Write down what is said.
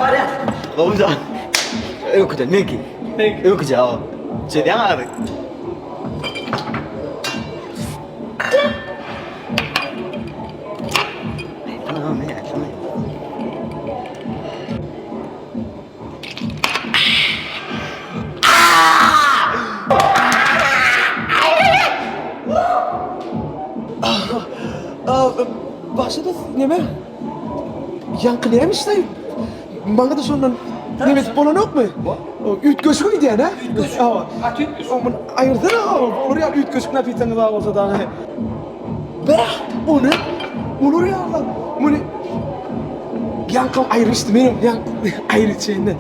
Barýan. Gowy jan. Öňküden meňki. Meňki. Öňküje hawa. Çözýäň agyry. Başa da neme? Ýaňky näme işleý? Maňa da şondan neme edip bolanokmy? Üýtgeşik öýdýän, hä? Üýtgeşik. Hawa. Gaty üýtgeşik. Muny aýyrsana, olar ýaly üýtgeşik napitaňyz bar bolsa dagy. Bäh, o ne? Olar ýaly muny ýaňkam aýry içdi, menem ýaňky aýry içeýin-de.